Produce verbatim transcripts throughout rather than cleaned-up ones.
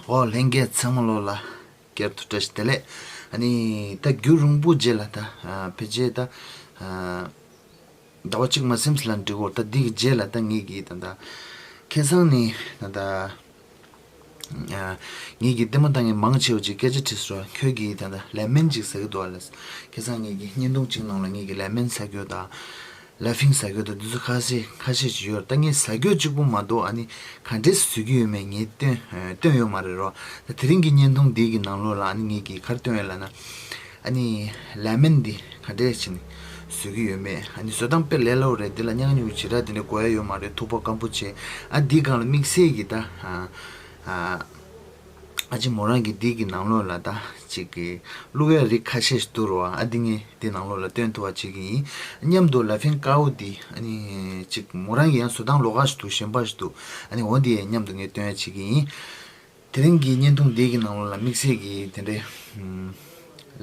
འོ་ལྷན་རྒྱས་ཚང་མ་ལོ་ལ་བསྐྱར་དུ་བཀྲ་ཤིས་བདེ་ལེགས། ཨ་ནི་ད་རྒྱུན་རིང་པོ་རྗེས་ལ་ད་ཕལ་ཆེར་ད་ཟླ་བ་གཅིག་མ་ཟིན་ཙམ་ལ་འགྲིག་གོ། ད་འདི་གི་རྗེས་ལ་ད་ངེད་ཀྱིས་ད་ད་ཁ་སང་ནས་ད་ད་ངེད་ཀྱིས་ལྟད་མོ་ལྟ་མཁན་མང་ཆེ་བ་ཅིག་སྐད་ཆ་དྲིས་སོང་། ཁྱོད་ཀྱིས་ད་ད་ལེ་མན་ཅིག་ཟ་གི་འདུག་ཨ་ལ། ཁ་སང་ངེད་ཀྱི་བརྙན་ཐུང་གཅིག་ནང་ལ་ངེད་ཀྱིས་ལེ་མན་ཟ་རྒྱུ་དང་། ལ་ཕིང་ཟ་རྒྱུ་དང་འདི་ཚོ་ཁ་ཤས་ཁ་ཤས་ཅིག་ཡོད་རེད། ད་ངས་ཟ་རྒྱུ་གཅིག་པུ་མ་གཏོགས་ཨ་ནི་ག་འདྲས་བཟོ་གི་ཡོད་མེད་ངས་སྟོན་སྟོན་ཡོད་མ་རེད་རོ། ད་དེ་རིང་གི་བརྙན་ཐུང་འདི་གི་ནང་ལོགས་ལ་ཨ་ནི་ངས་ཀྱིས་ག་རེ་སྟོན་ཡོད་ལབ་ན། ཨ་ནི་ལེ་མན་འདི་ག་འདྲས་བྱས་ནས་བཟོ་གི་ཡོད་མེད། ཨ་ནི་བཟོ་སྟངས་དཔེ་ལས་སླ་པོ་རེད། འདི་ལ་སྙན་ངག་སྙན་པོ་ཞེ་དྲག་འདི་འདྲ་དགོས་ཡ་ཡོད་མ་རེད། ཐུག་པ་སྐམ་པོ་བྱས། ཨ་འདིའི་སྒང་ལ་དམིགས་བསལ་གྱི་ད་ཨ་ཨ། ཨ་ཅེ་མོ་རང་གི་འདི་གི་ནང་ལོགས་ལ་ད་ཅིག་གི་བླུག་ཡ་རིགས་ཁ་ཤས་ཤིག་འདུག་རོ། ཨ་འདི་ངས་འདི་ནང་ལོགས་ལ་སྟོན་ཐུབ་པ་བྱེད་ཀྱི་ཡིན། མཉམ་དུ་ལ་ཕིང་དཀར་པོ་འདི་ཨ་ནི་ཅིག་མོ་རང་གི་ཡང་བཟོ་སྟངས་ལོགས་ཀ་ཞིག་འདུག་གཞན་པ་ཞིག་འདུག་ཨ་ནི་འོ་འདི་ཡང་མཉམ་དུ་ངས་སྟོན་ཡ་བྱེད་ཀྱི་ཡིན། དེ་རིང་གི་བརྙན་ཐུང་འདི་གི་ནང་ལོགས་ལ་དམིགས་བསལ་གྱི་དེ་འདྲའི་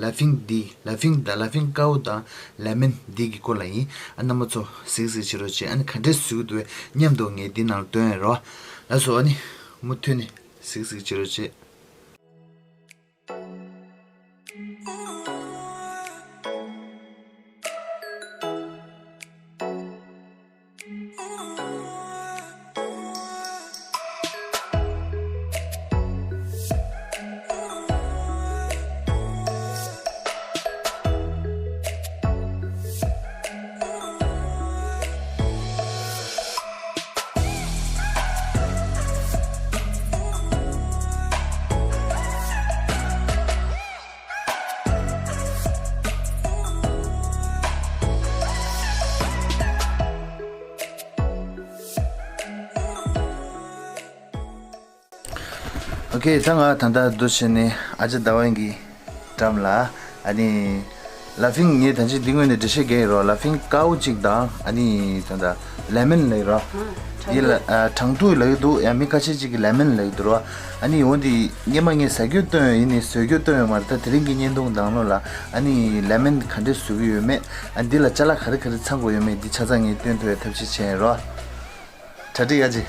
ལ་ཕིང་འདི་ལ་ཕིང་དང་ལ་ཕིང་དཀར་པོ་དང་ལེ་མན་འདི་གི་སྐོར་ལ་ཡིན། ཨ་རྣམ་པ་ཚོ་གཟིགས་གཟིགས་བྱེད་རོགས་བྱེད། ཨ་ནི་ག་འདྲས་བཟོ་གི་འདུག་པས་མཉམ་དུ་ངས་འདི་ནང་ལ་སྟོན་ཡ་རོ། ལགས་སོ། ཨ་ནི་མུ་མཐུད་ནས་གཟིགས་གཟིགས་བྱེད་རོགས་བྱེད། ཨོ་ཁེ། ད་ང་ད་ལྟ་འདུག་བྱས་ནས་ཨ་ཅག་ཟླ་བ་གི་འགྲམ་ལ་ཨ་ནི་ལ་ཕིང་ངས་ད་ཅི་འདི་སྔོན་ནས་འགྲེལ་བཤད་རྒྱག་ཡིན་རོ། ལ་ཕིང་དཀར་པོ་གཅིག་དང་ཨ་ནི་ད་ལྟ་ལེ་མན་ལབ་ཡིན་རོ། ཡིན་ལ་ཨ་གྲང་ཐུག་ལབ་ཀྱི་འདུག་ཡང་མི་ཁ་ཤས་ཅིག་གིས་ལེ་མན་ལབ་ཀྱི་འདུག་རོ། ཨ་ནི་འོ་འདི་སྔོན་མ་ངས་ཟ་རྒྱུ་བཏོན་ཡོད་ཡིན་ནའི་བཟོ་རྒྱུ་བཏོན་ཡོད་མ་རེད། ད་དེ་རིང་གི་བརྙན་ཐུང་ནང་ལོགས་ལ་ཨ་ནི་ལེ་མན་ག་འདྲས་བཟོ་གི་ཡོད་མེད། ཨ་འདི་ལ་ཅ་ལག་ག་རེ་ག་རེ་ཚང་དགོས་ཡོད་མེད་འདི་ཆ་ཚང་ངས་སྟོན་ཐུབ་ཡའི་ཐབས་ཤེས་བྱས་ཡིན་རོ། གྲ་སྒྲིག་ཡ་ཅིག་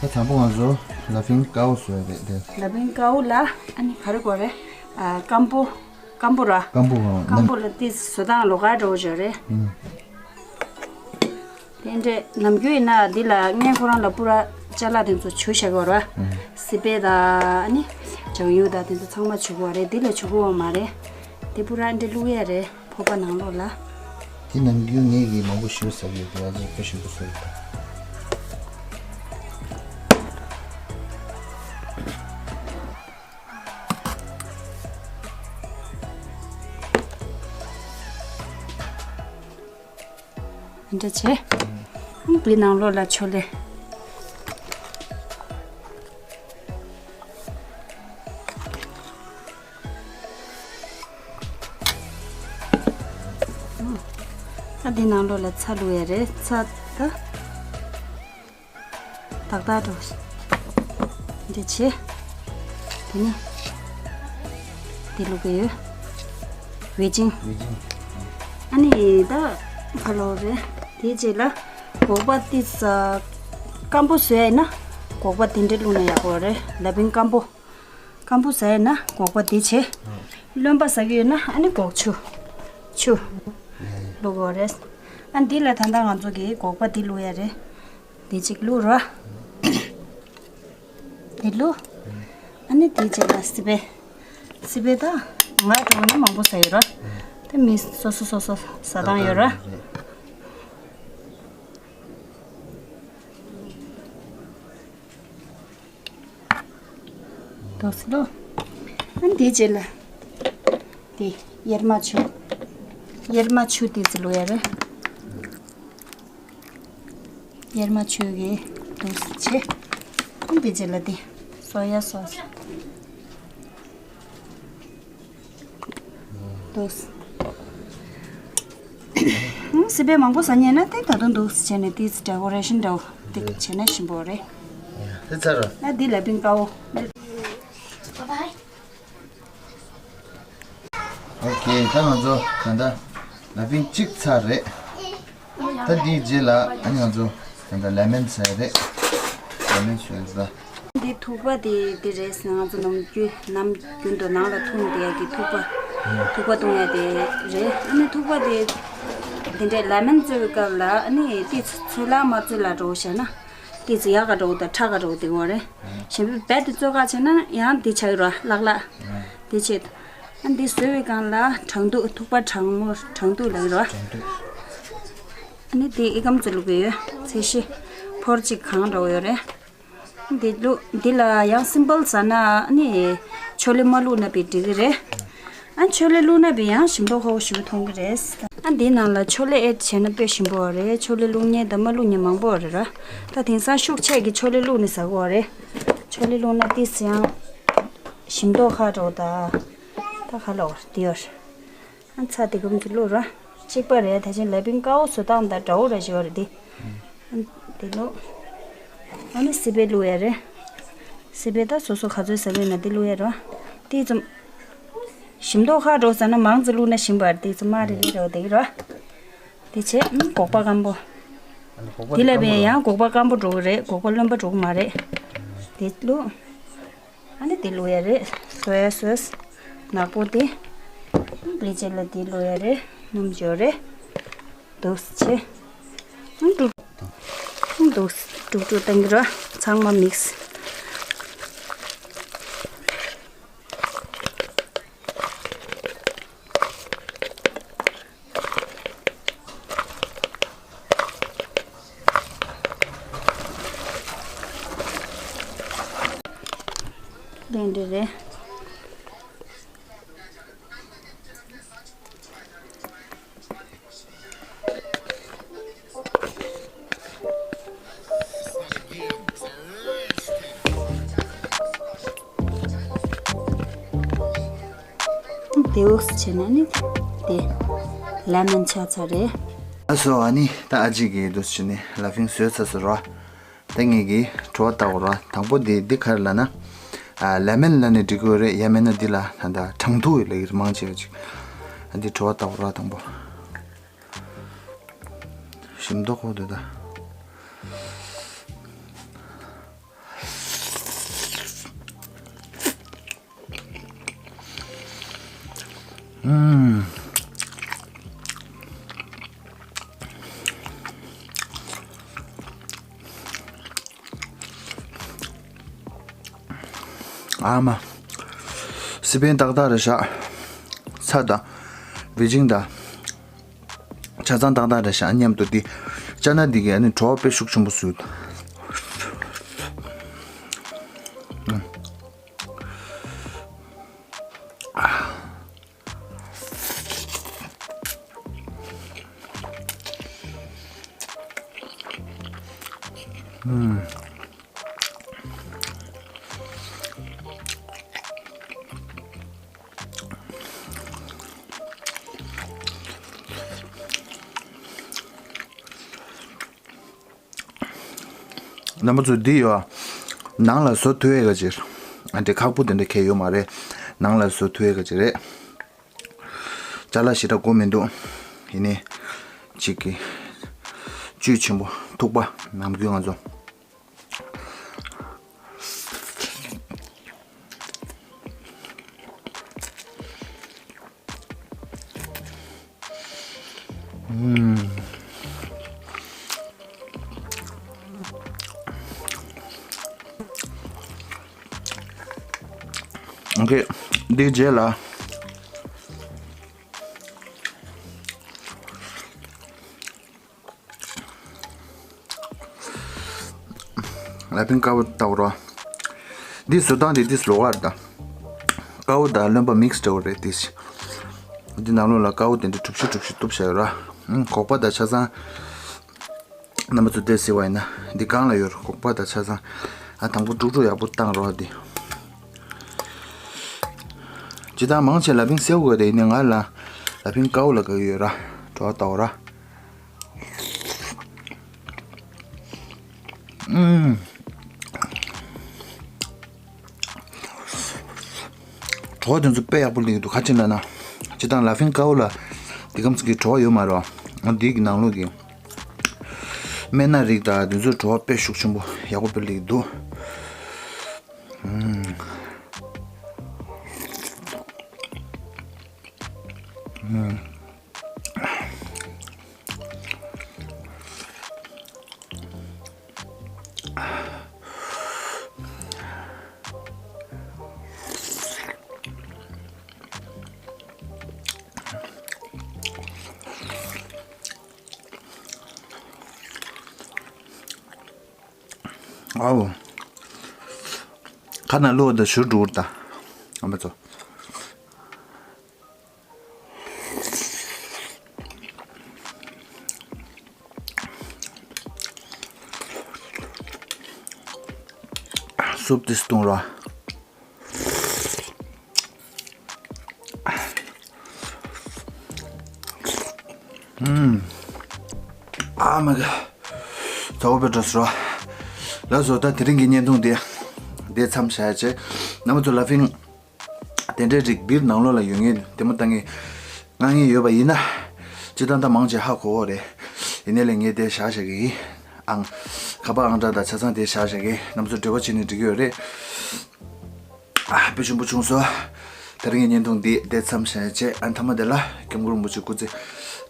ད་དང་པོ་ང་ཚོ་ལ་ཕིང་དཀར་པོ་བཟོ་ཡ་རེད་དེ། ལ་ཕིང་དཀར་པོ་ལ་ཨ་ནི་ག་རེ་དགོས་རེད། ཨ་སྐམ་པོ། སྐམ་པོ་ར། སྐམ་པོ་ཨང་། སྐམ་པོ་ལ་ཏིས་བཟོ་སྟངས་ལོགས་ཀ་འདྲ་པོ་ཅིག་རེད། ཨང་། དེ་འདྲས་ནམ་རྒྱུན་ཡིན་ན་འདི་ལ་སྔོན་ཁོ་རང་ལ་པུ་ར་ཅ་ལག་དེ་ཚོ་བྱུག་བཞག་གི་ཡོད་རེད་པ། ཨང་། སི་པན་དང་ཨ་ནི་ལྗང་གུ་དང་དེ་ཚོ་ཚང་མ་བྱུག་གི་ཡོད་རེད། འདི་ལ་བྱུག་གི་ཡོད་མ་རེད། དེ་པུ་ར་འདི་བླུག་ཡ་རེད། ཕོར་པ་ནང་ལོགས་ལ། དེ་ནམ་རྒྱུན་ངེད་ཀྱིས་མང་པོ་ཞིག་ཟ་གི་ཡོད་དེ་ང་ཚོས་དཔེ་ཞིབ་ཏུ་ཟ་གི་འདུག་འདྲ་བྱས། འདི་ནང་ལོགས་ལ་ཆོ་ལེ། ད་འདི་ནང་ལོགས་ལ་ཚྭ་བླུག་ཡ་རེད། ཚྭ་ད། ཏག་ཏག་འགྲོ། འདི་བྱས། དེ་ནས་འདི་བླུག་གི་ཡོད། ཝེ་ཅིང་། ཝེ་ཅིང་། ཨ་ནི་ད་ཁ་ལོ་རེད། དེའི་རྗེས་ལ་སྒོག་པ་ཏིས་སྐམ་པོ་བཟོས་ཡིན་ན་སྒོག་པ་དེ་འདྲ་བླུགས་ན་ཡག་པོ་རེད། ལ་ཕིང་སྐམ་པོ། སྐམ་པོ་བཟོས་ཡིན་ན་སྒོག་པ་དེ་བྱས། རློན་པ་ཟ་གི་ཡོད་ན་ཨ་ནི་སྒོག་ཆུ། ཆུ། བླུག་དགོས་རེད། ཨ་འདི་ལ་ད་ལྟ་ང་ཚོ་གི་སྒོག་པ་འདི་བླུག་ཡ་རེད། འདི་གཅིག་བླུག་ར། འདི་བླུག་ཨ་ནི་འདི་གཅིག་ལ་སི་པན། སི་པན་ད་ང་འགྲོ་ན་མང་པོ་ཟ་ཡོད་ར། དེ་མི་སོ་སོ་སོ་སོ་ཟ་སྟངས་ཡོད་ར། འདུག་སེ་ལོ། ཨ་འདིའི་རྗེས་ལ། འདི་གཡེར་མ་ཆུ། གཡེར་མ་ཆུ་དེ་ཚོ་བླུག་ཡ་རེད། གཡེར་མ་ཆུ་གི་འདུག་སེ་བྱས། ཨ་འདིའི་རྗེས་ལ་འདི་སོ་ཡ་སོ་སི། འདུག་སི་པན་མང་པོ་ཟ་མཁན་ན་དེ་ད་དུང་འདུག་སེ་བྱས་ནས་དེ་ཌེ་ཀོ་རེ་ཤན་འདྲ་བོ་དེ་བྱས་ན་ཞིམ་པོ་རེད། དེ་ཚར་རོ། ཨ་འདི་ལ་ཕིང་དཀར་པོ། ཨོ་ཁེ། ད་ང་ཚོ་ད་ལྟ་ལ་ཕིང་གཅིག་ཚར་རེད། ད་འདིའི་རྗེས་ལ་ཨ་ནི་ང་ཚོ་ད་ལྟ་ལེ་མན་ཟ་ཡ་རེད། ལེ་ ནས་བཟོས་ས། འདི་ཐུག་པ་དེ་འདི་རེད་ཟེར། ང་ཚོ་ནམ་རྒྱུན་ནམ་རྒྱུན་དུ་ནང་ལ་འཐུང་བསྡད་ཡག་གི་ཐུག་པ། ཐུག་པ་བཏུང་ཡག་དེ་རེད། ཨ་ནི་ཐུག་པ་དེ་འདི་འདྲའི་ལེ་མོན་བཙོས་པའི་སྐབས་ལ་ཨ་ནི་ཏོག་ཙམ་ཚོད་ལ་མ་ཚོད་ལ་འགྲོ་བྱས་ན་ཏོག་ཙམ་ཡག་ག་འགྲོ་དང་ཁྲག་ག་འགྲོ་དེ་གོ་རེད། གཞན་པའི་རྦད་དེ་བཙོས་ཁ་བྱས་ན་ཡང་འདི་ཆགས་ཡོད་ར་ལག་ལག་དེ་བྱེད། ཨ་འདི་བཟོས་པའི་སྒང་ལ་གྲང་དུག་ཐུག་པ་གྲང་མོ་གྲང་དུག་ལབ་ཡོད་ར། ཨ་ནི་འདི་ཨི་ཀམ་ཙི་བླུགས་ཡོད། ཚད་གཞི་ཕོར་གཅིག་གང་འདྲ་བོ་ཡོད་རེད། འདི་བླུགས། འདི་ལ་ཡང་སིམ་པལ་ཟ་ན་ཨ་ནི་ཆོ་ལེ་མ་བླུགས་ན་པའི་འགྲིག་གི་རེད། ཨ་ཆོ་ལེ་བླུགས་ན་པའི་ཡང་ཞིམ་མདོག་ཁོག་ཞུ་མཐོང་གི་རེད། ཨ་འདི་ནང་ལ་ཆོ་ལེ་ཨེ་ཌི་བྱས་ན་དཔེ་ཞིམ་པོ་རེད། ཆོ་ལེ་བླུགས་མཁན་དང་མ་བླུགས་མཁན་མང་པོ་རེད་ར། ད་དེང་སང་ཤུགས་ཆེ་གི་ཆོ་ལེ་བླུགས་ནས་ཟ་གོ་རེད། ཆོ་ལེ་བླུགས་ན་ཏིས་ཡང་ཞིམ་མདོག་ཁ་འགྲོ་ད། ད་ཁ་ལོག་འདི་ཡོད། ཨ་ཚྭ་དེ་གམ་གྱི་བླུགས་ར། གཅིག་པ་རེད། ད་ཅིང་ལ་ཕིང་དཀར་པོ་བཟོ་སྟངས་དང་འདྲ་བོ་ར་ཞིག་ཡོད་རེད་དེ། ཨ་དེ་བླུགས། ཨ་ནི་སི་པན་བླུགས་ཡ་རེད། སི་པན་ད་སོ་སོ་ག་ཚོད་ཟ་བས་ན་དེ་བླུགས་ཡ་ར། དེ་ཙམ་ཞིམ་མདོག་ཁ་འགྲོ་ཟ་ན་མང་ཙམ་བླུགས་ན་ཞིམ་པ་རེད། དེ་ཙམ་མ་རེད་རེད་ར་དེ་གི་ར། དེ་བྱས་ཨ་སྒོག་པ་སྐམ་པོ། ཨ་ནི་སྒོག་པ་དེ་ལ་དེ་སྐམ་པོ་བས་ར། ཡང་སྒོག་པ་སྐམ་པོ་འགྲོ་གི་རེད། སྒོག་པ་རློན་པ་འགྲོ་གི་མ་རེད། དེ་བླུགས། ཨ་ནི་དེ་བླུགས་ཡ་རེད། སོ་ཡ་སོས་ནག་པོ་དེ། ཨ་ལི་ཅེ་ལ་དེ་བླུགས་ཡ་རེད། སྣུམ་འཇོ་རེད། འདུག་སེ་བྱས། ཨ་འགྲུབ། ཨ་འདུག་སེ་འགྲུབ་འགྲུབ་བཏང་གི་ར། ཚང་མ་མིག་སི། ལྡན་འདྲ་རེད། དེའུ་བྱས་ན་ནི་དེ་ལེ་མོན་ཆགས་ཚར་རེད། ཨ་སོ་ཨ་ནི་ད་ཨ་ཅེ་གིས་འདུག་སེ་བྱས་ནས་ལ་ཕིང་བཟོས་ཚར་སོང་ར། ད་ངེད་ཀྱིས་བྲོ་བ་བཏང་བ་ར། དང་པོ་དེ་འདི་ག་རེ་ལབ་ན། ཨ་ལེ་མོན་ལབ་ནས་འབྲི་དགོས་རེད། ཡང་མིན་ན་འདི་ལ་ད་ད་གྲང་དུག་ལབ་ཀྱི་རེད་མང་ཆེ་བ་ཅིག་ཨ་འདི་བྲོ་བ་བཏང་བ་ར་དང་པོ། ཞིམ་མདོག་ཁོག་འདུག་ད། ཨུམ། ཨ་མ། སི་པན་ཏག་ཏག་རེད་ཤག་ཚྭ་དང་། བི་ཇིང་དང་། ཆ་ཚང་ཏག་ཏག་རེད་ཤག་མཉམ་དུ་འདི། ཅ་ན་འདི་གི་ཨ་ནི་བྲོ་བ་དཔེ་ཤུགས་ཆེན་པོ་བཟོས། རྣམ་པ་ཚོ་འདི་ཡོད། ནང་ལ་བཟོ་ཐུབ་ཡས་ག་ཅིག་ཨ་འདྲ་ཁག་པོ་དེ་འདྲ་གས་ཡོད་མ་རེད། ནང་ལ་བཟོ་ཐུབ་ཡས་ག་ཅིག་རེད། ཅ་ལག་ཞེ་དྲག་དགོས་མི་འདུག་ཡིན་ནའི་གཅིག་གི་བཅུད་ཆེན་པོ་ཐུག་པ་ནམ་རྒྱུན་ང་ཚོ། ཨུམ། ཨོ་ཁེ། འདིའི་རྗེས་ལ། ལ་ཕིང་དཀར་པོ་ལྟ་བུ་རོ། འདི་བཟོ་སྟངས་དེ་འདི་ལོགས་ཀ་རེད་ད། དཀར་པོ་དང་རློན་པ་མིག་སི་འདྲ་བོ་རེད་དེ། འདི་ནང་ལོགས་ལ་དཀར་པོ་དེ་འདྲ་གྲུབ་བཞི་གྲུབ་བཞི་གཏུབ་བཞག་ཡོད་ར། ཨང་སྒོག་པ་དང་ཆ་ཚང་། རྣམ་པ་ཚོ་དེ་གཟིགས་པ་ཡིན་ན་འདི་སྒང་ལ་ཡོད་ར། སྒོག་པ་དང་ཆ་ཚང་། ཨ་དང་པོ་དཀྲུག་དཀྲུག་ཡག་པོ་བཏང་རོགས་དེ། ཇི་ལྟར་མང་ཆེ་ལ་ཕིང་སེར་པོ་དགོས་དེ་ཡིན་ནའི་ང་ལ་ལ་ཕིང་དཀར་པོ་ལ་དགའ་གི་ཡོད་ར། བྲོ་བ་ལྟ་བུ་ར། ཨུམ། བྲོ་བ་དེ་ཚོ་དཔེ་ཡག་པོ་སླེབས་ཀྱི་འདུག་ག་ཅི་ལབ་ན། སྤྱིར་བཏང་ལ་ཕིང་དཀར་པོ་ལ་འདི་གམ་ཚིག་གི་བྲོ་བ་ཡོད་མ་རེད་བ། འདི་གི་ནང་ལོགས་ཀྱི་ སྨན་སྣ་རིགས་དང་དེ་ཚོའི་བྲོ་བ་དཔེ་ཤུགས་ཆེན་པོ་ཡག་པོ་དཔེ་སླེབས་འདུག་ཨའོ། ཁ་ནང་བླུགས་དང་བཞུར་འགྲོ་གི་རེད་ད། ཨ་མ་ཚོ། སུབ་དེ་བཏུང་རོགས། ཨ་མ་ག་ཚ་བོ་པའི་འགྲོ་སོ། ལགས་སོ། ད་དེ་རིང་གི་བརྙན་ཐུང་དེ་དེ་མཚམས་བཞག་ཡ་བྱས། རྣམ་པ་ཚོ་ལ་ཕིང་དེ་འདྲའི་རིགས་སྦིར་ནང་ལོགས་ལ་ཡོད་ངེས་དེ་མོ་བཏང་ངེས། མངགས་ངེས་ཡོད་པ་ཡིན་ན། སྤྱིར་བཏང་ད་མང་ཆེ་ཧ་གོ་གོ་རེད། ཡིན་ནའི་ལས་ངས་དེ་བཞག་བཞག་གི་ཡིན། ཨང་། ཁ་པར་ཨང་གྲངས་དང་ཆ་ཚང་དེ་བཞག་བཞག་གི། རྣམ་པ་ཚོ་འབྲེལ་བ་བྱས་ནས་འགྲིག་གི་ཡོད་རེད། ཨ་དཔེ་ཞིམ་པོ་བྱུང་སོང་། དེ་རིང་གི་བརྙན་ཐུང་འདི་དེ་མཚམས་བཞག་ཡ་བྱས། ཨ་མཐའ་མ་དེ་ལ་སྐྱབས་མགོན་རིན་པོ་ཆེ་སྐུ་ཚེ་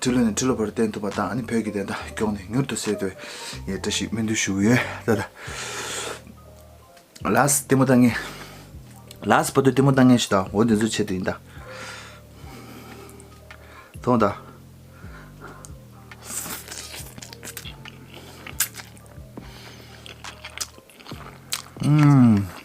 ཁྲི་ལོ་ནས་ཁྲི་ལོ་བར་བརྟན་ཐུབ་པ་དང་། ཨ་ནི་བོད་ཀྱི་བདེན་མཐའ་མགྱོགས་ནས་མྱུར་དུ་གསལ་ཐུབ་པའི་ངས་བཀྲ་ཤིས་སྨོན་འདུན་ཞུ་གི་ཡོད་ད་ལྟ། ལགས་ལྟད་མོ་ལྟ་མཁན། ལགས་བར་དུ་ལྟད་མོ་ལྟ་མཁན་ཞིག་དང་འོ་འདི་ཚོ་ཆེད་དུ་ཡིན་ད། མཐོང་ད། ཨུམ།